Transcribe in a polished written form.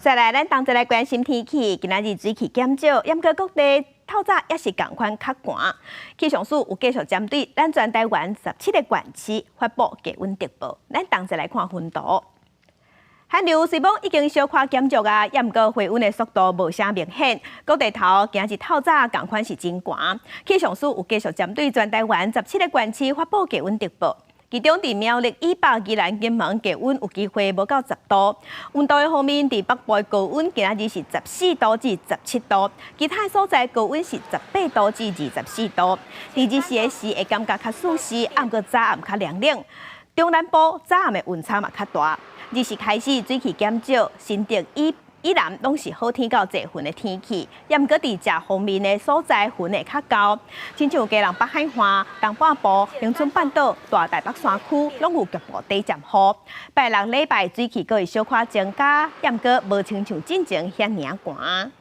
再來，咱同齊來關心天氣。今仔日水汽減少，毋過各地透早也是仝款較寒。氣象署有繼續針對咱全台灣17個縣市發布低溫特報。咱同齊來看溫度。寒流雖罔已經小可減弱啊，也毋過回溫的速度無啥明顯。各地頭今日透早仝款是真寒。氣象署有繼續針對全台灣十七个縣市發布低溫特報。其中佇苗栗以北、宜蘭、金門低溫有機會無到10度。溫度的方面，佇北部的高溫今仔日是14度至17度，其他所在高溫是18度至24度。佇日時的時會感覺較舒適，毋過早暗較涼冷。中南部早暗的溫差嘛較大。日時開始水汽減少，新竹以南攏是好天到濟雲的天氣，也毋過佇食鋒面的所在雲會較厚。親像基隆北海岸、東半部、恆春半島、大台北山區，攏有局部短暫雨。拜六禮拜水汽閣會小可增加，也毋過無親像進前遐爾寒。